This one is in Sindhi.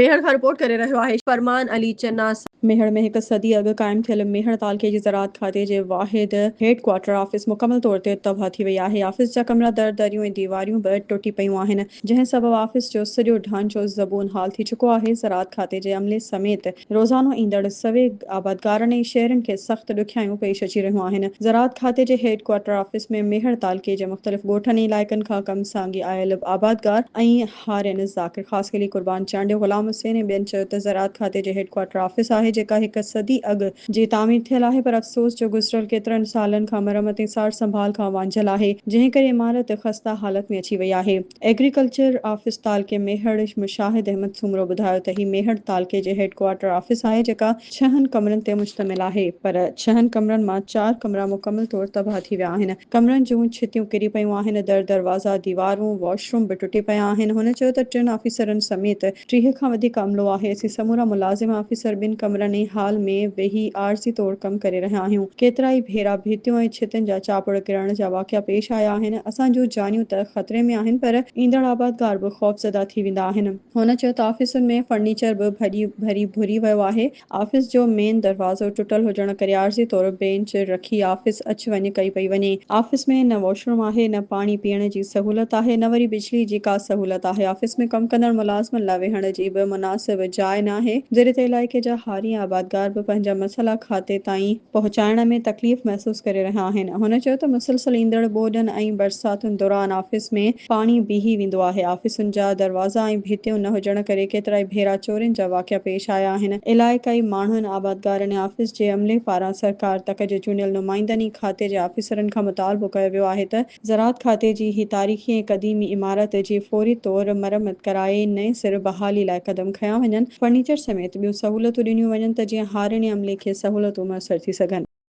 ميهڙ کان رپورٽ ڪري رهيو آهي فرمان علي چنا. ميهڙ ۾ هڪ صدي اڳ قائم ٿيل ميهڙ تعلقي جي زراعت کاتي جي واحد هيڊ ڪوارٽر آفيس مڪمل طور تي تباهه ٿي وئي آهي. آفيس جا ڪمرا، در دريون ۽ ديواريون به ٽٽي پيون آهن، جنهن سبب آفيس جو سڄو ڍانچو زبون حال ٿي چڪو آهي. زراعت کاتي جي عملي سميت روزانو ايندڙ سوين آبادگارن ۽ شهرين کي سخت ڏکيائيون پيش اچي رهيون آهن. زراعت کاتي جي هيڊ ڪوارٽر آفيس ۾ ميهڙ تعلقي جي مختلف ڳوٺن ۽ علائقن کان ڪم سانگي آيل آبادگار ۽ هارين ذاڪر خاصخيلي، قربان چانڊيو، غلام حسين ۽ ٻين چيو ته زراعت کاتي جي هيڊ ڪوارٽر آفيس آهي جيڪا هڪ صدي اڳ جي تعمير ٿيل آهي پر افسوس جو گذريل ڪيترن سالن کان مرمت ۽ سار سنڀال کان وانجهيل آهي جنهن ڪري عمارت خسته حالت ۾ اچي وئي آهي. ايگريڪلچر آفيس تعلقي ميهڙ مشاهد احمد سومرو ٻڌايو ته هي ميهڙ تعلقي جي هيڊ ڪوارٽر آفيس آهي جيڪا ڇهن ڪمرن تي مشتمل آهي پر ڇهن ڪمرن مان چار ڪمرا مڪمل طور تباهه ٿي ويا آهن ڪمرن جون ڇتيون ڪري پيون آهن در دروازا ديوارون واش روم به ٽٽي پيا آهن هن چيو ته ٽن آفيسرن سميت 30 کان وڌيڪ عملو آهي، اسين سمورا ملازم ۽ آفيسر ٻن ڪمرن ۽ هال ۾ ويهي عارضي طور ڪم ڪري رهيا آهيون. ڪيترائي ڀيرا ڀتيون ۽ ڇتين جا چاپڙ ڪرڻ جا واقعا پيش آيا آهن. اسان جون جانيون ته خطري ۾ آهن پر ايندڙ آبادگار به خوفزده ٿي ويندا آهن. هن چيو ته آفيسن ۾ فرنيچر به ڀڄي ڀري ڀري ويو آهي، آفيس جو مين دروازو ٽٽل هجڻ ڪري عارضي طور بينچ رکي آفيس اچ وڃ ڪئي پئي وڃي. آفيس ۾ نه واش روم آهي، نه پاڻي پيئڻ جي سهولت آهي، نه وري بجلي جي ڪا سهولت آهي. آفيس ۾ ڪم ڪندڙ ملازمن لاء ويهڻ جي به مناسب جاء ناهي. جڏهن ته علائقي جا هاري ۽ آبادگار به پنهنجا مسئلا کاتي تائين پهچائڻ ۾ تڪليف محسوس ڪري رهيا آهن. هن چيو ته مسلسل ايندڙ ٻوڏن ۽ برساتن دوران آفيس ۾ پاڻي بيهي ويندو آهي، آفيسن جا دروازا ۽ ڀتيون نه هجڻ ڪري ڪيترائي ڀيرا چورين جا واقعا پيش آيا آهن، علائقائي ماڻهن، آبادگارن ۽ آفيس جي عملي پاران سرڪار تڪ جي چونڊيل نمائندن ۽ کاتي جي آفيسرن کان مطالبو ڪيو ويو آهي ته زراعت کاتي جي هي تاريخي ۽ قديمي عمارت جي فوري طور مرمت ڪرائي نئين سر بحالي لاء قدم کنيا وڃن، فرنيچر سميت ٻيون سهولتون ڏنيون وڃن ته جيئن هارين ۽ عملي کي سهولتون ميسر ٿي سگهن.